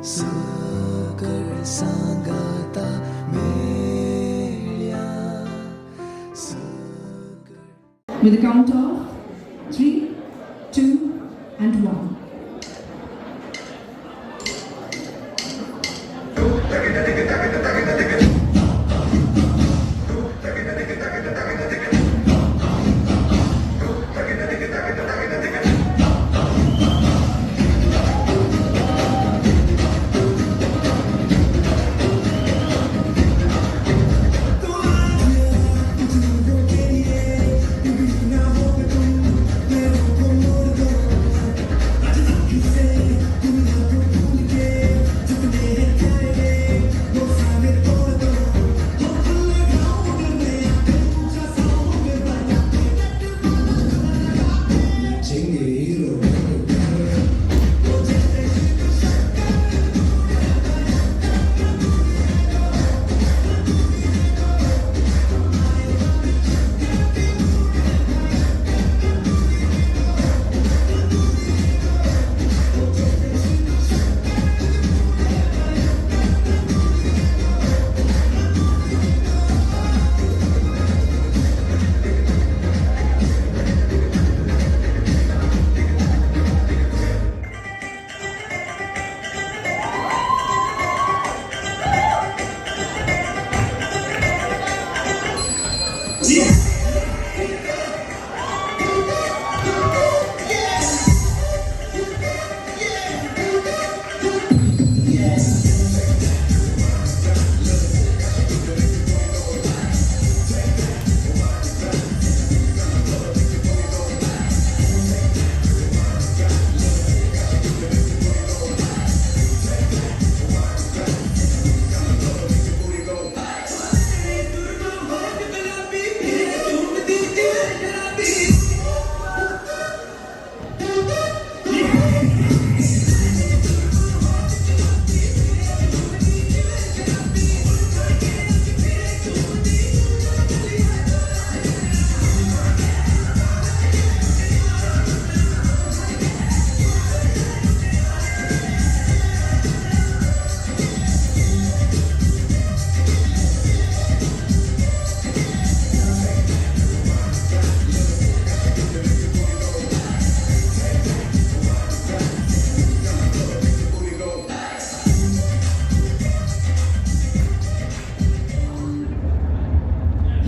सकळ सांगाता मेळया सकळ. With the count of 3, 2, and 1.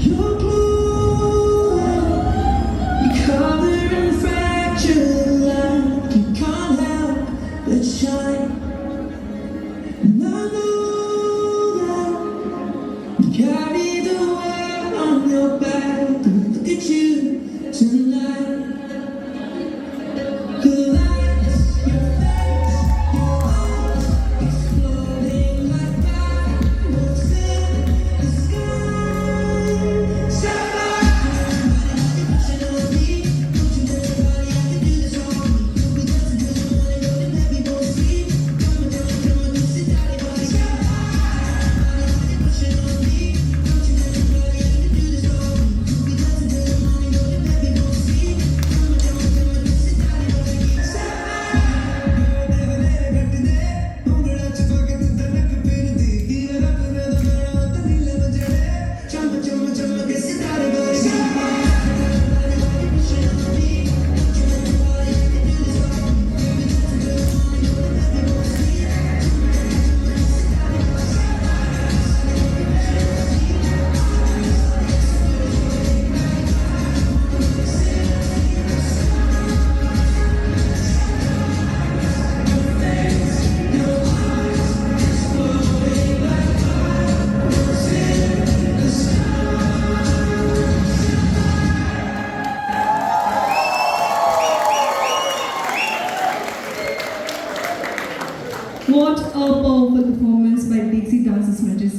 Your glow, you cover and fracture like you can't help but shine. And I know that you carry the world on your back. Look at you tonight. The lights, your face, your eyes, exploding like fireworks in the sky. Sapphire, pushing on me. Don't you worry, I can do this all week. We'll be dancing till the morning, rolling heavy, won't sleep. Come on, come on, come on, you sit down, body. Sapphire, pushing on me. Don't you worry, I can do this all week. We'll be dancing till the morning, rolling heavy, won't sleep. Come on, come on, come on, you sit down, body. Sapphire. ਉਂਗਲਾਂ ਚ ਪਾ ਕੇ ਤੂੰ ਤਨਕ ਫਿਰਦੀ ਕੀ ਰੱਬ ਮੈਂ ਦਾ ਮੇਰਾ ਤੇ ਨੀਲੇ ਵਜੜੇ ਚਮ ਚਮ ਚਮਕੇ ਸਿਤਾਰੇ ਵਰਗੇ. What a powerful performance by Desi Dancers Majesty.